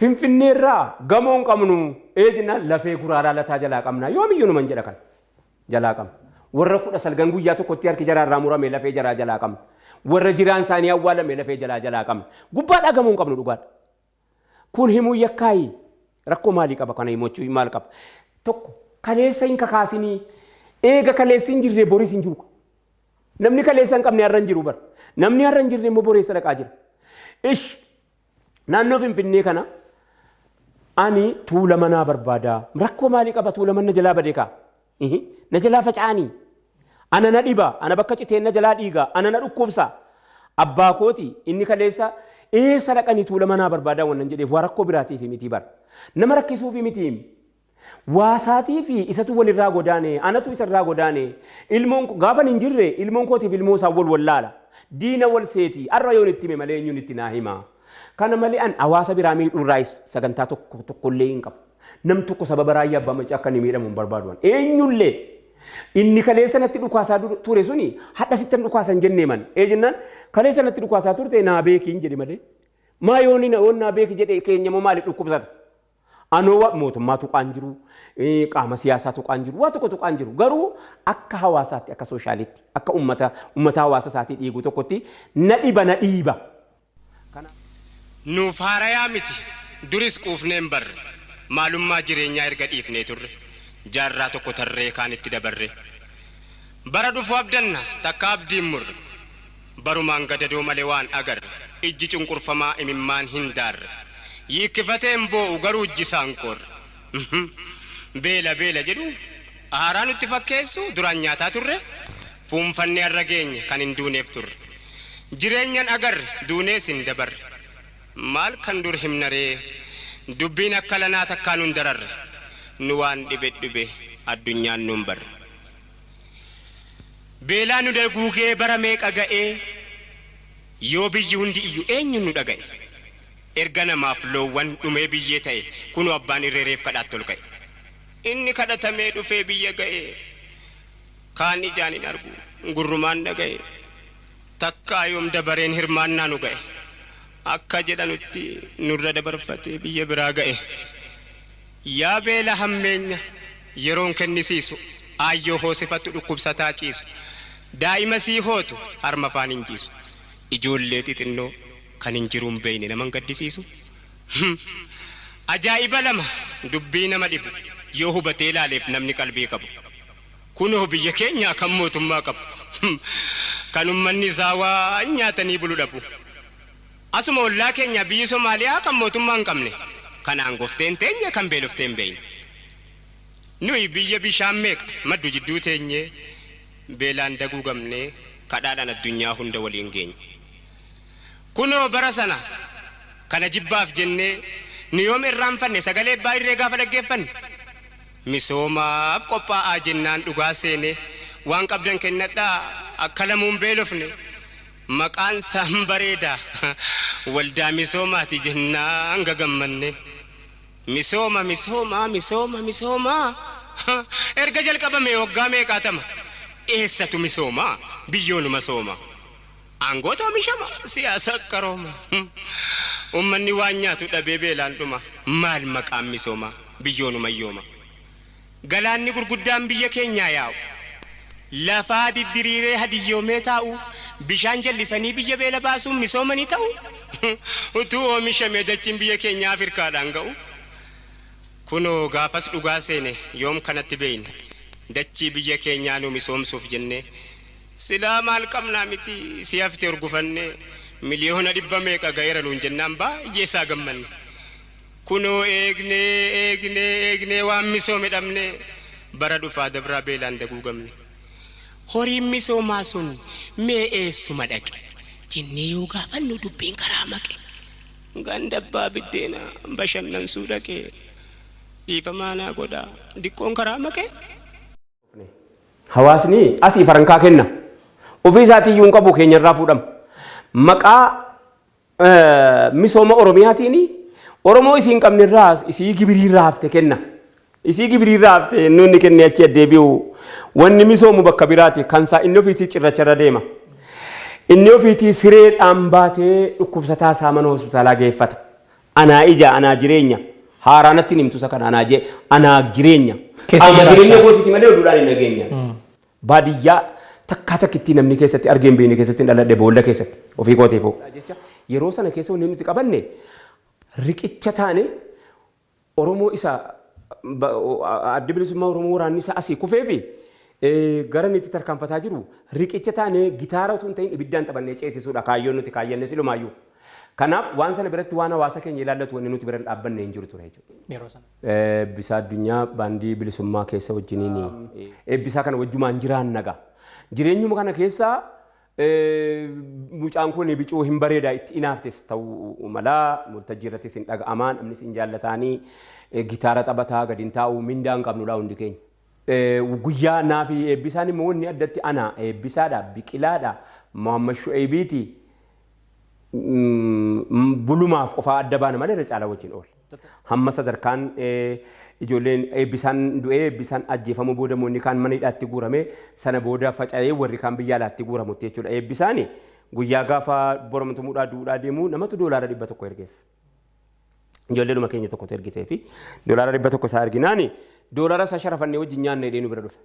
Finfinneerraa gamoo hin qabnu ee jennaan lafee Guraaraa Lataa jalaa qabna. Yoomiyyuu numan jedha kana. Jalaa qabna. Warra 19 guyyaa tokkotti harki jaraa irraa murame lafee jaraa jalaa qabna. Warra jiraan isaanii awwaalame lafee jalaa jalaa qabna. Gubbaadhaa gamoo hin qabnu dhugaadha. Kun himuun yakkaayi? Rakkoo maalii qaba kana himachuu maal qaba? Tokko kaleessa hin kakaasinii eega kaleessi hin jirre boris hin jiru. Namni kaleessa hin qabne har'a hin jiru bara. Namni har'a hin jirre immoo boreessa dhaqaa jira. Ish naannoo Finfinnee kana ani tuula manaa barbaada. Rakkoo maalii qaba tuula manna jalaa badee kaa? Ihi, Na jalaa faca'anii. Ana na dhiba, ana bakka citeen na jalaa dhiiga, ana na dhukkubsa. Abbaa kooti inni kaleessa eessa dhaqanii tuula manaa barbaadaa wannan jedheef waa rakkoo biraatiif miti bara. Nama rakkisuufi miti. Waa isaatii fi isatu walirraa godaane, anatu isarraa godaane. Ilmoon gaafan hin jirre ilmoon kootiif ilmoo isaa wal wallaala. Diina wal seeti. Har'a yoon itti hime malee eenyuun itti naa hima. Kana malee an hawaasa biraa miidhuurraayis sagantaa tokko tokkollee hin qabu. Nam tokko sababa Raayyaa Abbaa Maccaa akka inni miidhamu hin barbaadu an. Eenyullee. Inni kaleessa natti dhukaasaa ture suni hadha sittan dhukaasa hin jennee man. Ee jennaan kaleessa natti dhukaasaa turte naa beeki hin jedhe malee. Maa yoon yoon naa beeki jedhe keenya moo maaliif dhukkubsata? Anoo mootummaa tuqaan jiru, qaama siyaasaa tuqaan jiru, waa tokko tuqaan jiru. Garuu akka hawaasaatti, akka sooshaalitti, akka ummata ummata hawaasa isaatii dhiigu tokkotti na dhiba na dhiiba. Nuuf haarayaa miti duris quufnee hin barre maalummaa jireenyaa erga dhiifnee turre jaarraa tokko tarree kaan itti dabarree bara dhufu abdanna takkaa abdii hin murre barumaan gadadoo male waan agarre ijji cunqurfamaa imimmaan hin daarre yiikkifatee hin boo'u garuu ijji isaa hin qoorre beela beela jedhu haaraa nutti fakkeessu duraan nyaataa turre fuunfannee har'a geenye kan hin duuneef turre. Jireenyan agarre duunees hin dabarre. Maal kan dur himna ree dubbiin akka lanaa takkaa nun dararre. Nu waan dhibe dhube addunyaan nun barre. Beelaa nu daguugee bara meeqa ga'ee yoo biyyi hundi iyyu eenyun nu dhaga'e. Erga namaaf loowwan dhumee biyyee ta'e kunoo abbaan irree reef kadhaatti ol ka'e. Inni kadhatamee dhufee biyya ga'e. Kaan ijaan hin argu, gurrumaan dhaga'e. Takkaa yoom dabareen hirmaannaa nu ga'e. Akka jedhanutti nurra dabarfatee biyya biraa ga'e. Yaa beela hammeenya yeroon kennisiisu, aayyoo hoosifattu dhukkubsataa ciisu, daa'ima sii hootu harma afaan hin jiisu, ijoollee xixinnoo kan hin jiruu hin beeyne naman gaddisiisu. Ajaa'iba lama dubbii nama dhibu yoo hubatee ilaaleef namni qalbii qabu. Kunoo biyya keenya kan mootummaa qabu. Kan ummanni isaa waan nyaatanii bulu dhabu. Asuma ollaa keenya biyyi Somaaliyaa kan mootummaa hin qabne. Kan aangoftee hin teenye kan beeloftee hin beeyne. Nuyi biyya bishaan meeqa maddu jidduu teenyee beelaan daguugamnee kadhaadhaan addunyaa hunda waliin geenye. Kunoo bara sana kana jibbaaf jennee nu yoom irraanfanne sagalee abbaa irree gaafa dhaggeeffanne? Misoomaaf qophaa'aa jennaan dhugaa seene waan qabdan kennadhaa akka lamuu hin beelofne maqaan isaan bareeda waldaa misoomaati jennaan gagammanne. Misooma misooma misooma misooma erga jalqabamee waggaa meeqaatama eessatu misooma biyyoonuma sooma. Aangootu omishama, siyaasa qarooma. Ummanni waan nyaatu dhabee beelaan dhuma. Maal maqaan misoomaa, biyyoonuma yooma. Galaanni gurguddaan biyya keenyaa yaa'u. Lafaa diddiriiree hadiyyoomee taa'u. Bishaan jallisanii biyya beela baasuun misooma ni ta'u? Utuu oomishamee dachiin biyya keenyaa Afirkaadhaan ga'u. Kunoo gaafas dhugaa seene yoom kanatti beeyne. Dachii biyya keenyaa nu misoomsuuf jennee. Silaa maal qabnaa miti si hafte hurgufannee miliyoona dhibba meeqa ga'eera nuun jennaan baay'ee isaa gammanne. Kunoo eegnee eegnee eegnee waan misoome dhabnee bara dhufaa dabraa beelaan daguugamne. Horiin misoomaa sun mee eessuma dhaqe? Jennee yoo gaafannu dubbiin karaa maqe. Ganda abbaa biddeenaa bashannansuu dhaqe. Dhiifamaa naa godhaa diqqoon karaa maqe. Hawaasni asii farankaa kenna. Ofii isaatii iyyuu hin qabu keenya irraa fuudhama. Maqaa misooma Oromiyaatiin Oromoo isii hin qabne irraa isii gibirii irraa hafte kenna. Isii gibirii irraa hafte inni inni kennee achi addeebi'u wanni misoomu bakka biraati kan isaa inni ofiisii cirracha irra deema. Inni ofiitii sireedhaan baatee dhukkubsataa isaa mana hospitaalaa geeffata. Anaa ija, anaa jireenya. Haaraa natti hin himtu isa kana anaa jee anaa jireenya. Keessa Amma jiraachaa. jireenya kootiiti malee oduudhaan hin dhageenya. Baadiyyaa takkaa takkittii namni keessatti argee hin beekne keessatti hin dhaladhe boolla keessatti ofii kootiifuu. Yeroo sana keessa wanni nuti qabanne riqicha taane Oromoo isa Addi Bilisummaa Oromoo waraanni isaa asii kufee fi gara inni itti tarkaanfataa jiru riqicha taanee gitaara utuu hin ta'in ibiddaan taphannee ceesisuudha kaayyoon nuti kaayyanne silumaayyuu. Kanaaf waan sana biratti waan hawaasa keenya ilaallatu wanni nuti bira hin dhaabbanne hin jiru ture jechuudha. Yeroo sana. Eebbisaa Addunyaa baandii bilisummaa keessa wajjiniin eebbisaa kana wajjumaan jiraanna gaa. Jireenyuma kana keessa Mucaan kun bicuu hin bareeda itti inaaftes ta'uu mala waltajjii irrattis hin dhaga'amaa namnis hin jaallataanii gitaara taphataa gadi hin taa'u mindaa hin qabnu laa hundi keenya. Guyyaa naa fi eebbisaan immoo wanni addatti ana eebbisaadha biqilaadha Muhammad Shu'eebiiti bulumaaf qofaa adda baana malee irra caalaa wajjin oola. Hamma sadarkaan ijoolleen eebbisaan du'ee eebbisaan ajjeefamuu booda immoo inni kaan mana hidhaatti guurame sana booda faca'ee warri kaan biyya alaatti guuramutti jechuudha. Eebbisaan guyyaa gaafa boromtumuudhaa du'uudhaa deemu namatu doolaara 100 ergeef. Ijoolleedhuma keenya tokkotu ergitee fi doolaara 100 isaa erginaani doolaara isaa sharafannee wajjin nyaanna jedhee nu bira dhufe.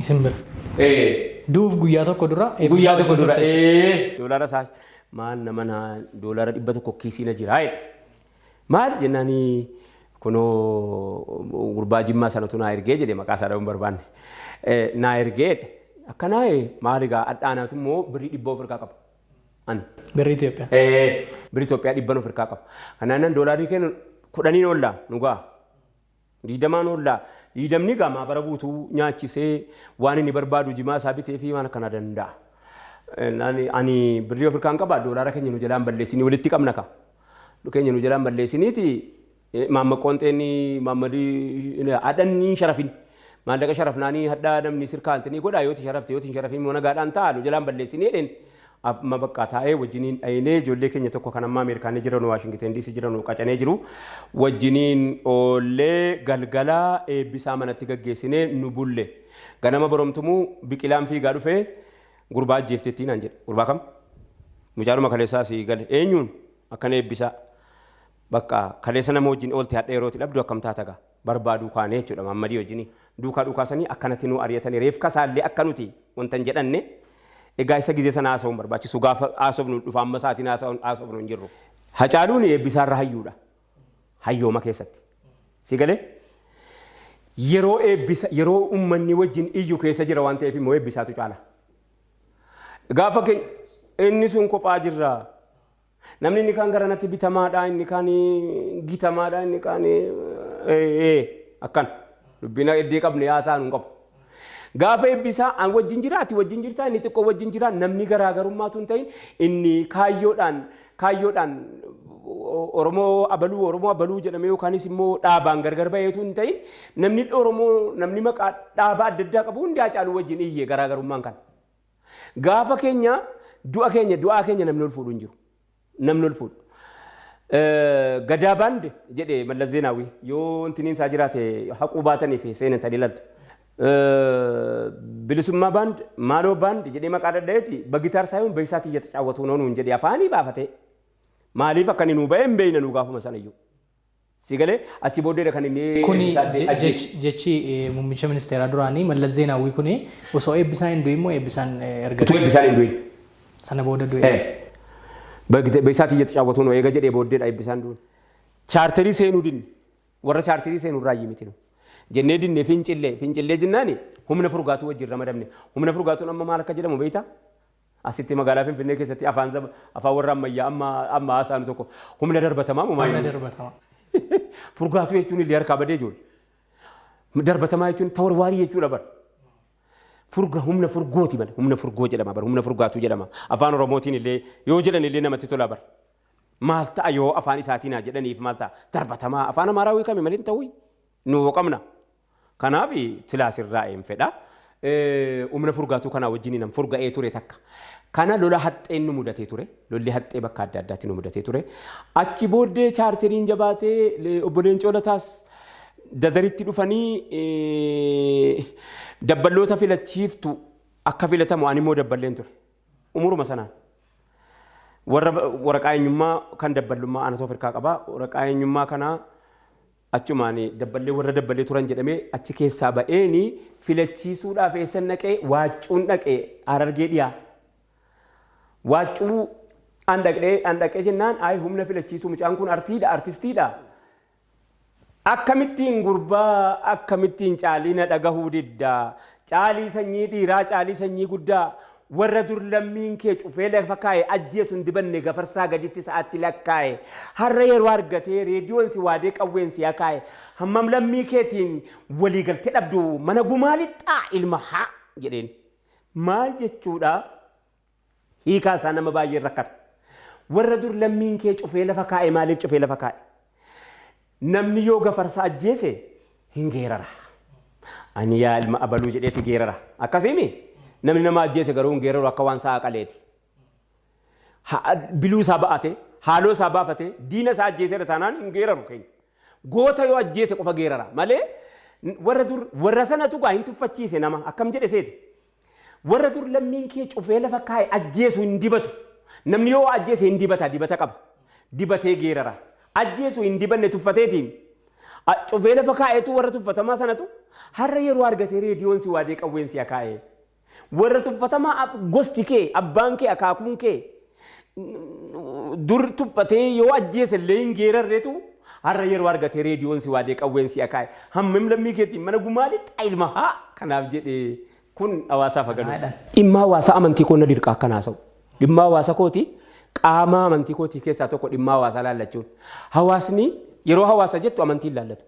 Isin bira. Du'uuf guyyaa tokko dura eebbisaa Guyyaa tokko wajjin dura turte jechuudha. Doolaara isaa maal nama naa doolaara 100 kiisii na jiraa jedhe. Maal jennaani kunoo gurbaa jimmaa sanatu naa ergee jedhe maqaa isaa dha'uun barbaanne. Naa ergee jedhe. Akkanaa maal egaa adhaanaatu immoo birrii 100 of harkaa qaba. An. Birrii Itoophiyaa. Ee, birrii Itoophiyaa dhibban of harkaa qaba. Kanaan doolaarri kennu 10n oollaa nu ga'a. 20n oollaa. 20ni gaa maabara guutuu nyaachisee waan inni barbaadu jimaa isaa bitee fi waan akkana danda'a. Ani birrii of harkaan qaba doolaara keenya nu jalaan balleessinii walitti qabna ka. Keenya nu jalaan balleessiniiti Maamma Qoonxeen Maammadii hadhanni hin sharafin. Maallaqa sharafnaanii hadhaa namni sirkaa intini godhaa yooti sharafte yooti hin sharafin immoo nagaadhaan ta'a nu jalaan balleessinii jedheen. Amma bakka taa'ee wajjiniin dhayinee ijoollee keenya tokko kan amma Ameerikaanii jiranu Waashingiten DC jiranu qacanee jiru wajjiniin oollee galgala eebbisaa manatti gaggeessinee nu bulle. Ganama boromtumuu biqilaan fiigaa dhufee gurbaa ajjeeftettii naan jedhe. Gurbaa kam? Mucaadhuma kaleessaa asii gale. Eenyuun? Akkana eebbisaa. Bakka kaleessa nama wajjin oolte hadha yeroo itti dhabdu akkam taata gaa. Barbaaduu kaanee jechuudha Maammadii wajjinii. Duukaa dhukaasanii akkanatti nu ari'atanii reefka isaallee akka nuti wanta hin jedhanne egaa isa gizee sana haasa'uun barbaachisu gaafa haasofnu dhufa amma isaatiin haasofnu hin jirru. Hacaaluun eebbisaarra hayyuudha. Hayyooma keessatti. Si galee? Yeroo eebbisa yeroo ummanni wajjin iyyu keessa jira waan ta'eef immoo eebbisaatu caala. Gaafa keenya inni sun kophaa jirra. Namni inni kaan garanatti bitamaadha, inni kaan gitamaadha, inni kaan akkan dubbiin heddii qabne haasaa nu qabu. Gaafa eebbisaa an wajjin jira, ati wajjin jirta, inni xiqqoo wajjin jira, namni garaagarummaatu hin ta'in inni kaayyoodhaan kaayyoodhaan Oromoo abaluu Oromoo abaluu jedhamee yookaanis immoo dhaabaan gargar baheetu hin ta'in namni Oromoo namni maqaa dhaaba adda addaa qabu hundi Haacaaluu wajjin iyye garaagarummaan kana. Gaafa keenya du'a keenya du'aa keenya namni ol fuudhu hin jiru. Namni ol fuudhu. Gadaa baand jedhe Mallas Zeenaawii yoo intiniin isaa jiraate haquu baatanii fi seenan tanii laltu. Bilisummaa baand maaloo baand jedhee maqaa dhadha'eeti bagitaar saayoon beeksaa tiyya tacaawwatuu noo nuun jedhe afaanii baafatee. Maaliif akka inni nuu ba'e hin beekna nuu gaafuma sanayyuu. Si galee achi booddeedha kan inni Kuni Eebbisaa ajjeese. jechi muummicha ministeeraa duraanii Mallas Zeenaawwii kuni osoo Eebbisaan hin du'in moo Eebbisaan erga Utuu du'e? Eebbisaan hin du'in. Sana booda du'e. Beeksaa tiyya tacaawwatuun eega jedhee booddeedha Eebbisaan du'uun. Chaarterii seenuu dinne. Warra chaarterii seenu irraa miti nu. Jennee dinne fincillee fincillee jennaani humna furgaatuu wajjin ramadamne. Humna furgaatuun amma maal akka jedhamu beektaa? Asitti magaalaa Finfinnee keessatti afaan zaba afaan warra ammayyaa amma amma haasa'anu tokko humna darbatamaa moo Humna maal? darbatamaa. Furgaatuu jechuun illee harkaa badee ijoollee. Darbatamaa jechuun tawarwaarii jechuudha bar. Furga humna furgooti malee humna furgoo jedhama bar humna furgaatuu jedhama. Afaan Oromootiin illee yoo jedhan illee namatti tola bar. Maal ta'a yoo afaan isaatiin haa jedhaniif maal ta'a darbatamaa afaan Amaaraa hiikame malee hin ta'u nu hoo qabna. Kanaaf silaa sirraa'een fedha. Humna furgaatuu kanaa wajjin nan furga'ee ture takka. Kana lola haxxeen nu mudatee ture. Lolli haxxee bakka adda addaatti nu mudatee ture. Achi booddee chaarteriin jabaatee obbo Leencoo Lataas dadaritti dhufanii dabballoota filachiiftu akka filatamu ani immoo dabballeen ture. Umuruma sanaan. Warra waraqaa eenyummaa kan dabballummaa anatu Afrikaa qaba. Waraqaa eenyummaa kana achumaan dabballee warra dabballee turan jedhamee achi keessaa ba'eeni filachiisuudhaaf eessan dhaqee? Waaccuun dhaqee, Harargee dhiyaa. Waaccuu an dhaqee jennaan, ayi, humna filachiisuu, mucaan kun artiidha, artistiidha. Akkamittiin gurbaa, akkamittiin Caalii na dhagahuu diddaa? Caalii sanyii dhiiraa, Caalii sanyii guddaa, warra dur lammiin kee cufee lafa kaa'e ajjeesu hin dibanne, gafarsaa gaditti sa'aatti lakkaa'e, har'a yeroo argatee reediyoon si waadee qawween si akaa'e, hammam lammii keetiin waliigaltee dhabdu mana gumaa lixxaa ilma haa jedheen. Maal jechuudha? Hiikaa isaa nama baay'een rakkata. Warra dur lammiin kee cufee lafa kaa'e, maaliif cufee lafa kaa'e? Namni yoo gafarsa ajjeese hin geerara. Ani yaa ilma abaluu jedheeti geerara. Akkasiimi? Namni nama ajjeese garuu hin geeraru, akka waan sa'a qaleeti. Biluu isaa ba'ate, haaloo isaa baafate, diina isaa ajjeeseera taanaan hin geeraru keenya. Goota yoo ajjeese qofa geerara malee, warra dur warra sanatu gaa hin tuffachiise nama akkam jedhe seeti. Warra dur lammiin kee cufee lafa kaa'e ajjeesu hin dibatu. Namni yoo ajjeese hin dibata, dibata qaba. Dibatee geerara. Ajjeesu hin dibanne tuffateetiin. Cufee lafa kaa'etu warra tuffatamaa sanatu har'a yeroo argatee reediyoon si waadee qawween si akaa'e. Warra tuffatamaa gosti kee, abbaan kee, akaakuun kee dur tuffatee yoo ajjeese illee hin geerarreetu har'a yeroo argatee reediyoon si waadee qawween si akaa'e. Hammam lammii keetiin mana gumaa lixxa ilma haa kanaaf jedhee kun hawaasaaf agalu. Dhimma hawaasaa amantii koo na dirqa akkan haasa'u. Dhimma hawaasa kooti, qaama amantii kootii keessaa tokko dhimma hawaasaa laallachuun. Hawaasni yeroo hawaasa jettu amantii hin laallatu.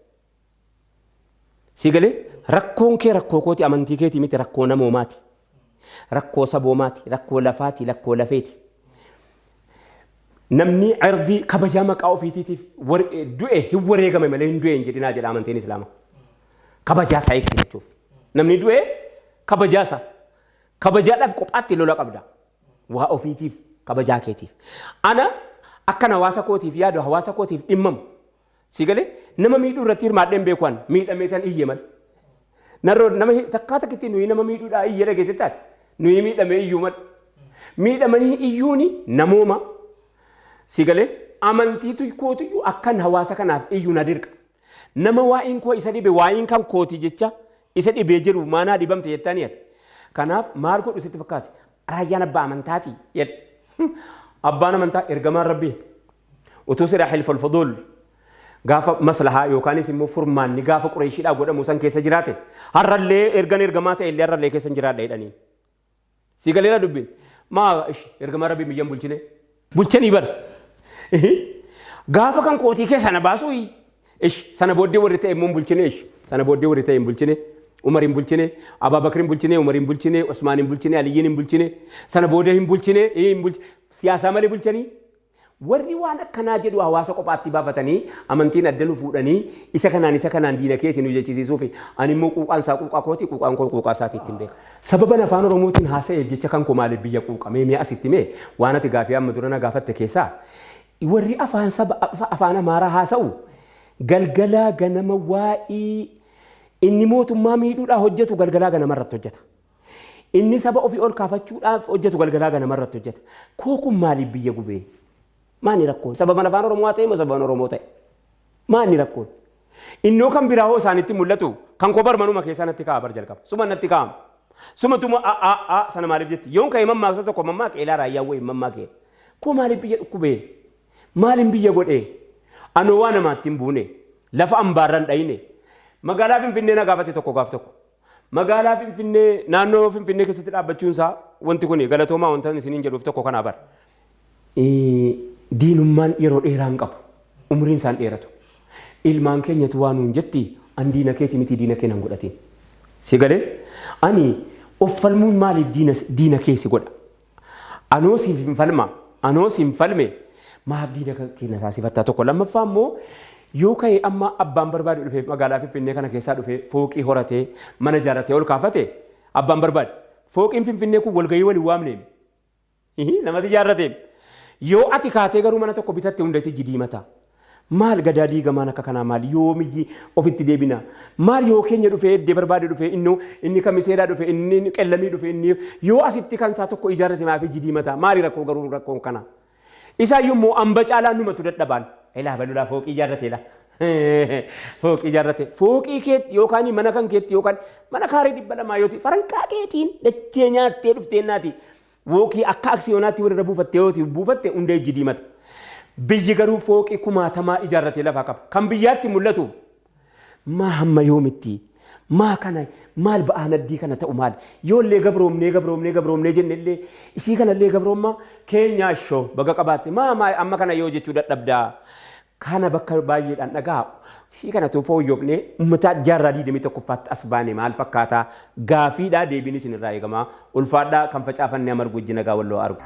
Si galee, rakkoon kee rakkoo kooti, amantii keetii miti, rakkoo namoomaati. Rakkoo saboomaati, rakkoo lafaati, rakkoo lafeeti. Namni ardii kabajaa maqaa ofiitiitiif du'e hin wareegame malee hin du'e hin jedhinaa jedha amantiin Islaamaa. Kabajaa isaa eegsifachuuf. Namni du'e kabajaa isaa. Kabajaadhaaf kophaatti lola qabda. Waa ofiitiif, kabajaa keetiif. Ana akkan hawaasa kootiif yaadu, hawaasa kootiif dhimmamu. Si galee, nama miidhuu irratti hirmaadheen beeku, an miidhamee tan iyye malee. Narroo nama takkaa takkitti nuyi nama miidhuudhaa iyye dhageesse taate, nuyi miidhamee iyyuu malee. Miidhamanii iyyuuni namooma. Si galee, amantiitu kootiyyuu akkan hawaasa kanaaf iyyuu na dirqa. Nama waa'een koo isa dhibe, waa'een kan kooti jecha isa dhibee jiru maanaa dhibamte jettanii ati. Kanaaf maal godhu sitti fakkaate? Raayyaan abbaa amantaati jedhe. Abbaan amantaa ergamaan rabbii utuu sira hilful fuduul gaafa maslahaa yookaanis immoo furmaanni gaafa Qureeshiidhaa godhamu san keessa jiraate, har'allee ergan ergamaa ta'e illee har'allee keessa hin jiraadha jedhanii. Si galeera dubbiin. Maa ishi ergamaa rabbii biyyan bulchine? Bulchanii bara. Gaafa kan kootii kee sana baasuu, ishi sana booddee warri ta'e immoo hin bulchine, ishi sana booddee warri ta'e hin bulchine. Umar hin bulchine, Abaabakir hin bulchine, Umar hin bulchine, Usmaan hin bulchine, Aliyyiin hin bulchine, sana booda hin bulchine, hin bulchine. Siyaasaa malee bulchanii. Warri waan akkanaa jedhu hawaasa kophaatti baafatanii amantiin adda nu fuudhanii isa kanaan isa kanaan diina keetiin nu jechisiisuufi, ani immoo quuqaan isaa quuqaa kooti, quuqaan koo quuqaa isaati ittiin beeka. Sababan afaan Oromootiin haasa'eef jecha kan koo maaliif biyya quuqamee? Mee asitti mee waan ati gaafii amma dura na gaafatte keessaa, warri afaan saba afaan Amaaraa haasa'u galgalaa ganama waa'ii inni mootummaa miidhuudhaa hojjetu galgalaa ganama irratti hojjeta. Inni saba ofii ol kaafachuudhaaf hojjetu galgalaa ganama irratti hojjeta. Koo kun maaliif biyya gubee? Maani rakkoon? Sababan afaan Oromoo haa ta'e moo sababan Oromoo ta'e? Maani rakkoon? Innoo kan biraa hoo isaanitti mul'atu, kan koo bar manuma keessaa natti kaa'a bar jalqaba. Suma natti kaa'ama. Suma tuma a a a sana maaliif jetti? Yoon ka'e mammaaksa tokko mammaaqe, ilaa raayyaa wayii mammaaqe. Koo maaliif biyya dhukkubee? Maaliin biyya godhee? Anoo waa namaatti hin buune. Lafa ambaarran dhayine. Magaalaa Finfinnee na gaafate tokko gaaf tokko. Magaalaa Finfinnee, naannoo Finfinnee keessatti dhaabbachuun isaa wanti kun galatoomaa wanta isiniin jedhuuf tokko kanaa bara. Diinummaan yeroo dheeraa hin qabu. Umriin isaan dheeratu. Ilmaan keenyatu waa nuun jetti, an diina keeti miti, diina kee nan godhatiin. Si galee, ani of falmuun maaliif diina kee si godha? Anoo siif hin falma, anoo siin falme, maaf diina kee na taasifattaa? Tokko lammaffaa immoo yoo ka'e amma abbaan barbaade dhufee magaalaa Finfinnee kana keessaa dhufee fooqii horatee mana ijaarratee ol kaafate, abbaan barbaade. Fooqiin Finfinnee kun walgahii waliin waamneem. Namatti ijaarrateem. Yoo ati kaatee garuu mana tokko bitatte, hundatti iji diimata. Maal gadaa diigamaan akka kanaa? Maal yoomiyyi ofitti deebina? Maal yoo keenya dhufee eddee barbaade dhufee, inni inni kamiseedhaa dhufe, inni qellamii dhufe, inni yoo asitti kan isaa tokko ijaarrate maaf iji diimata? Maali rakkoo garuu rakkoon kana? Isaayyuu immoo hamba caalaa numatu dadhabaan. Ilaa balulaa fooqii ijaarrate laa. Fooqii ijaarrate. Fooqii keetti yookaan mana kan keetti yookaan mana kaaree 200 yooti farankaa keetiin dachee nyaattee dhufteennaati. Wookii akka aksiyoonaatti walirra buufattee yooti buufatte hunda ijji diimata. Biyyi garuu fooqii kumaatamaa ijaarratee lafaa qaba. Kan biyyaatti mul'atu maa hamma yoomitti? Maa kana maal ba'aan addii kana ta'u maal? Yoollee gabroomnee gabroomnee gabroomnee jennellee isii kanallee gabroommaa keenyaa shoo baga qabaatte maa maa amma kana yoo jechuu dadhabdaa. Kana bakka baay'eedhaan dhaga'a. Isii kana too fooyyofnee uummataa jaarraa 21ffaatti as baane maal fakkaataa? Gaafiidhaa deebiin isin irraa eegamaa. Ulfaadhaa kan facaafanne amargu ijji nagaa walloo argu.